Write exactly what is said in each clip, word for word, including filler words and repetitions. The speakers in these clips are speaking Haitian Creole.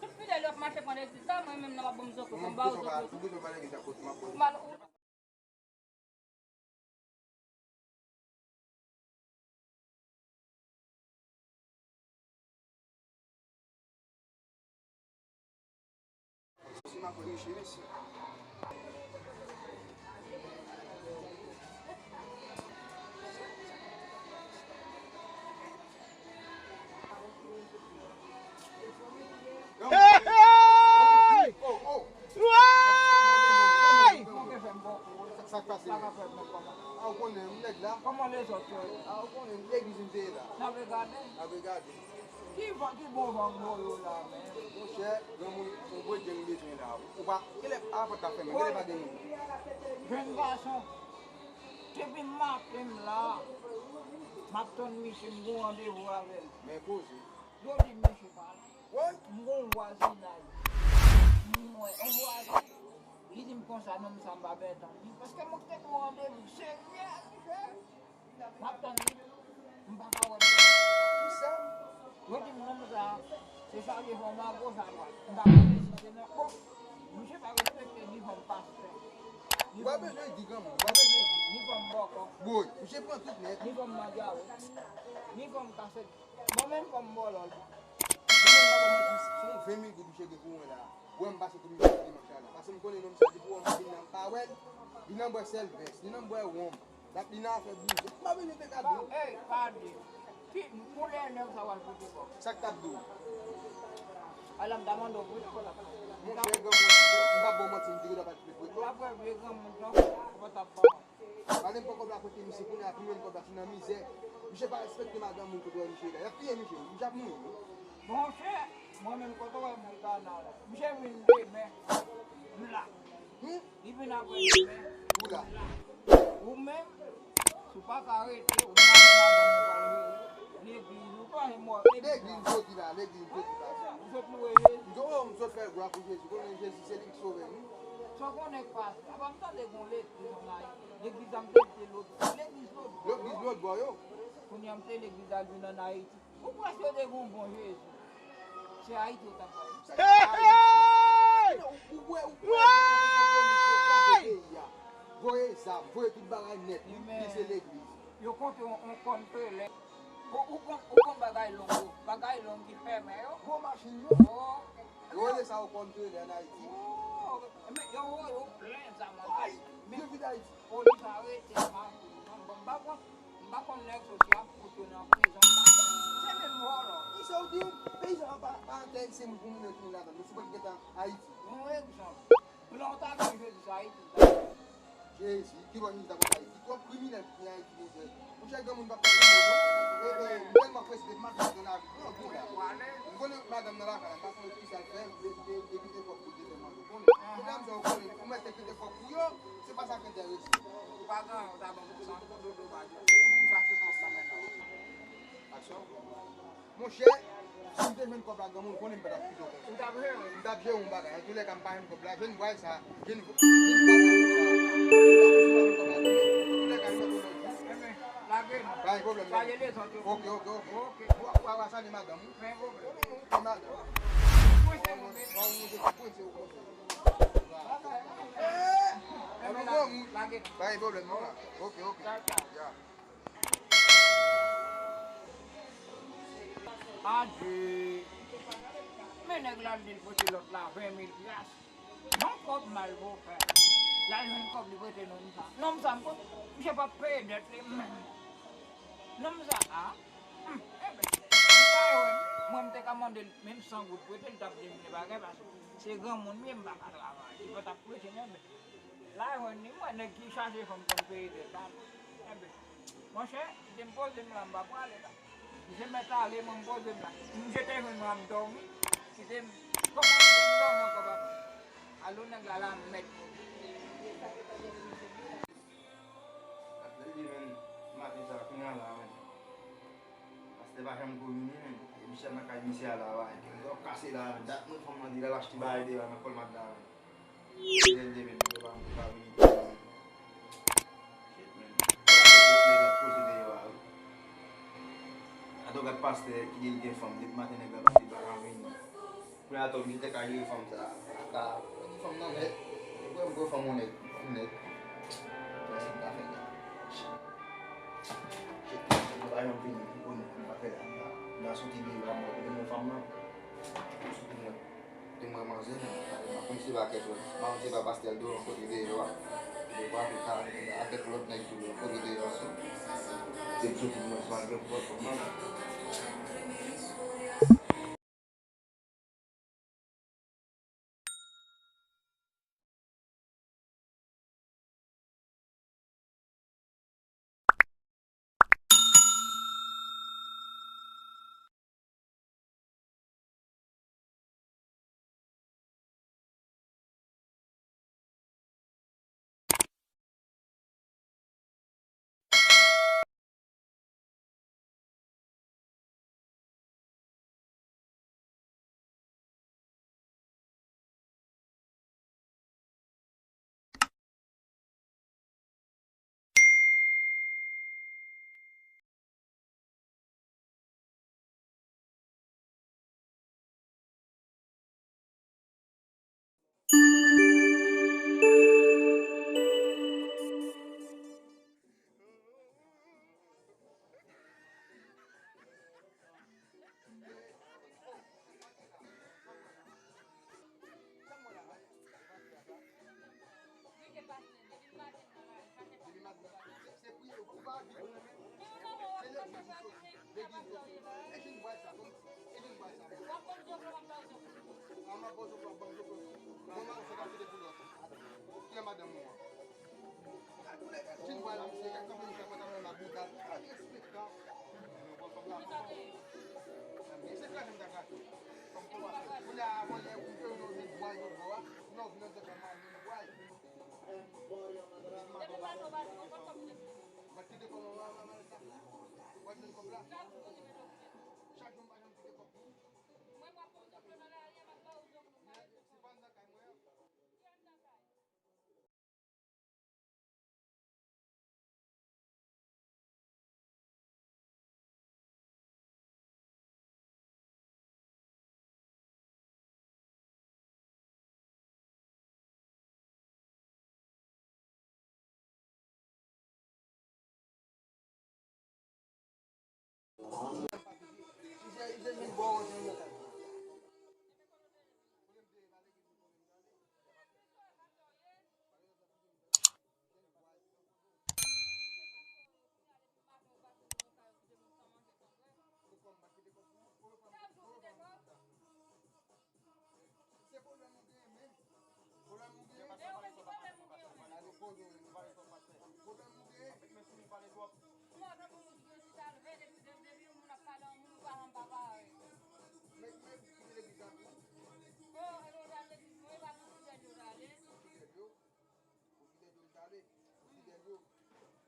Tout fidèl yo ap mache pran legliz la, mwen menm nan m ap ban m zoklo, m ba yo zoklo tou. M al Hey, hey! Sa k pase menm? A, ou konnen, m nèg la. Kòman lezòt yo ye? A, ou konnen, legliz m te ye la. N ap regade. N ap regade. Ki van, ki bon van m voye w la, men? Monchè, granmoun, yon gwo djeng m bezwen la. Ou pa, kilè a pòt la fèmen, kilè pa gen moun? Jèn gason, depi maten m la, m ap tann misye, m gon randevou avè l. Men koze. Yo di misye pa la. Woy! M gon vwazinay. M wè yon vwazen. Li di m konsa, nonm sa m pa gentan li. Paske mwen te gon randevou serye avè l. M ap tann li. M pa ka wè l. Kisa? Yo di m nonm sa, se sa li fè w mago sa dwat. M pa konnen si se nan, bon, misye pa respekte ni fòm pastè. Ou pa bezwen di granmoun, ou pa bezwen di. Ni fòm bòkò. Woy, misye pran tout nèt. Ni fòm mandyawo. Ni fòm kasèt. Bon, menm kòm bòlò l. Mwen menm pa ban manti, se yon ven mil goud misye gen pou mwen la. Wè m pase kote misye dimanch la la. Paske m konnen nonm sa, depi wè m vin nan m pa wè l, li nan bwè sèlvès, li nan bwè wonm, l ap li nan afè bouzou. M pa bezwen te ka di w. Ey, pa di. Ki koulè nèg sa w al pote kòb? Sa k t ap di w? Ala m ta mande w pote kòb la. Monchè, granmoun, m p ap ba w manti, m te gen dwa pa t vle pote kòb. Apre vye granmoun sa, ou pa t ap ban m. Pale m pran kòb la kote misye kounye a, pi men kòb la fin nan mizè. Misye pa respekte madanm moun kote w wè misye la. Y ap touye misye, misye ap mouri wi. Monchè, mwen menm kote w wè m nan kanal la. Misye vin demen, m la. Hmm? Li vin apre demen, ou la. Ou menm, si w pa ka rete, ou mande madanm ou pral legliz, ou pa janm wè legliz. Legliz jodi la, legliz jodi la. Ou sot loure Jezi. M sot, oh, m sot fè glwa pou Jezi. Konnen Jezi se li ki sove m. Sa w konnen k pase? Apa m tande gon legliz ann Ayiti. Legliz sa m te kite lòt, legliz lòt bò yo. Legliz lòt bò yo. Kounye a m te legliz la vin ann Ayiti. Ou kwè si yo te gen yon bon Jezi? Se Ayiti yo t ap bay. Hey! Ou kwè, ou kwè peyi a? Voye zam, voye tout bagay nèt, li se legliz. Yo konte yon, yon kòn trelè. Bon, ou konn, ou konn bagay long yo. Bagay long ki fèmen yo. Gwo machin yo. Oh. Yo rele sa yo kòn trelè ann Ayiti. Oh. Men yo voye yo plen zam ann Ayiti. Men yo vide Ayiti. Polis arete m ap di w, non, bon, m pa konn, m pa konn nèg soti ap fout yo nan prizon, m pa konn. Se menm vòlò. Kisa w di? Peyi sa pa, pa entèrese moun pou moun yo tounen ladan l. Nou sipòte gentan Ayiti. Yon egzanp. Plan w ta gen Jezi sa Ayiti, ta Jezi, ki bò Jezi ta pral Ayiti? Twòp kriminèl ki gen Ayiti, monchè. Monchè, granmoun p ap pale mo non. E, e, m tèlman prese depi maten m nan lavi. Pran gou la. M konnen madanm nan lakay la, m pa konnen kisa l fè, m te, m te, m te kite kòb pou l te fè manje. Ou konnen. Medam sa, ou konnen, ou mèt te kite kòb pou yo, se pa sa k enterese. Ou pa gen anyen, ou ta ban m san dodo pa di. Ou vin chache kòb la mentnan. Aksyon. Monchè, si m te jwenn kòb la, granmoun, konnen m pa t ap kite w konsa. Ou t ap jere? M t ap jere yon bagay. Antoulèka, m pa jwenn kòb la. Jwenn vwal sa. Jwenn, jwenn vwal sa. Antoulèka, nou mèt yon lòt jou. Enben, lage nou. Pa gen pwoblèm, lage. Salye lezòt yo. Oke, oke, oke. Oke. Ou, ou, ou a salye madanm ou. Pa gen pwoblèm. Oke, madanm. Mwen se mwen menm. Mwen se mwen menm. Enben, lage. Pa gen pwoblèm, non, la. Oke, oke. Ya. Adje. Men nèg la di l pote lòt la ven mil pyas. Yon kòb mal pou fè. L al jwenn kòb li prete nonm sa. Nonm sa m konn, misye p ap peye dèt li menm. Nonm sa a. Hmm, enben, li pa jwenn. Mwen m te ka mande l menm san goud prete l, l t ap di m li pa gen paske se granmoun m ye, m pa ka travay. Li pa t ap prete non, men. La jwenn li, m wè nèg ki chache fanm konn peye dèt la. Enben, monchè, kite m poze m la, m pa prale la. Misye mèt ale, mwen m poze m la. Misye te jwenn mwen ap dòmi, kite m, kòman kite m dòmi ankò, papa? Alo, nèg la, la mèt. Pou vini, men. E misye nan kay misye a la, wa. Gen dwa kase la, men. Dat mwen fanm nan di l al achte bagay deyò nan Colmart la, men. Lè l te vin, yo pa, yo pa vini. Shit, man. Lòt nèg ap poze deyò a, wi. Atò gad pastè ki di l gen fanm, depi maten nèg la pati pa ka vini. Kounye a atò misye te ka jere fanm sa. Ata, fanm nan nèt. Mwen gwo fanm on nèg, fanm nèt. Mwen se m ta fè la. Shit, mwen pa janm vini, mwen konn m pa fè la. M ta, m ta soti deyò a, mwen kote mwen fanm nan. Soti mwen. Te mwen manzè, m ap konn se pa kèk lòt. M ap se pa pastè l do, kote deyò a. Yo pa fè sa, avèk lòt nèg tou, kote deyò a. Se m soti mwen, se pa kèk lòt fanm nan.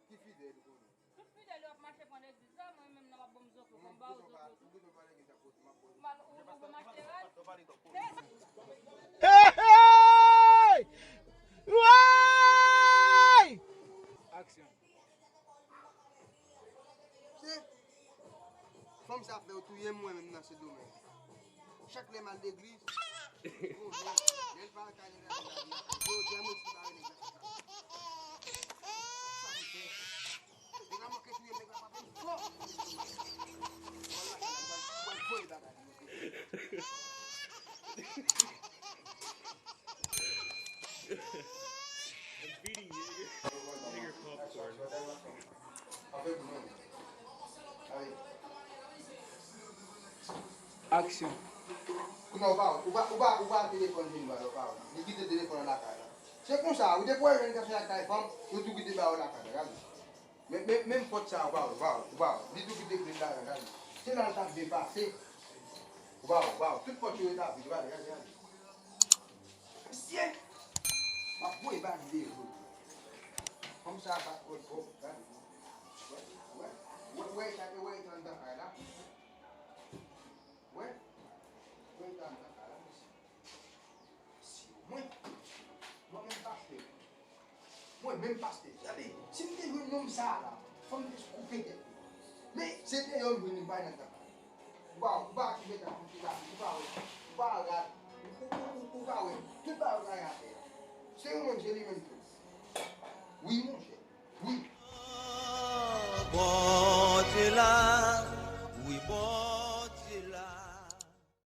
Ki fidèl ou konnen? Tout fidèl yo ap mache pran legliz la, mwen menm nan m ap ban m zoklo, ban m ba yo zoklo tou. M al, ou, ou, ou mache rad. Hey, hey! Aksyon. Fanm sa ap fè yo touye m, mwen menm nan Sendomeng. Chak lè m al legliz, oh, non, lè l pa al kay nèg la, yo di a mwen si pa rele nèg la. Sa se fè. Nèg la manke touye m, nèg la frape m fò. Wala, m pral, m pral voye bagay la. I'm feeding you. Nigga popcorn. Aksyon. Kounya ou pa, ou pa, ou pa, ou pa telefòn vin ba yo, pa ou. Li kite telefòn an lakay la. Se konsa, ou te kwè jèn gason ak kay fanm, yo tou kite ba yo lakay la, gade. Men, men, menm pòt sa, ou pa, ou pa, ou pa, li tou kite kle l ladan, gade. Se la l t ap byen pase. Ou pa, ou pa, tout pòt yo ret avè, gade, gade, gade. Mesye! M ap voye bal li deyò. Fanm sa bat kòd kòb, gade. Wè, wè, wè, wè, gade, wè, li t anndan kay la. Menm pastè, gade, si m te jwenn nonm sa a la, fò m te koupe tèt li. Men, se deyò m jwenn li, m pa nan tanpay. Ou pa, ou pa ki mèt ap monte la, ou pa wè, ou pa rad, ou, ou, ou, ou pa wè, tout bagay la atè a. Se yon nonm, se li menm tou. Wi, monchè.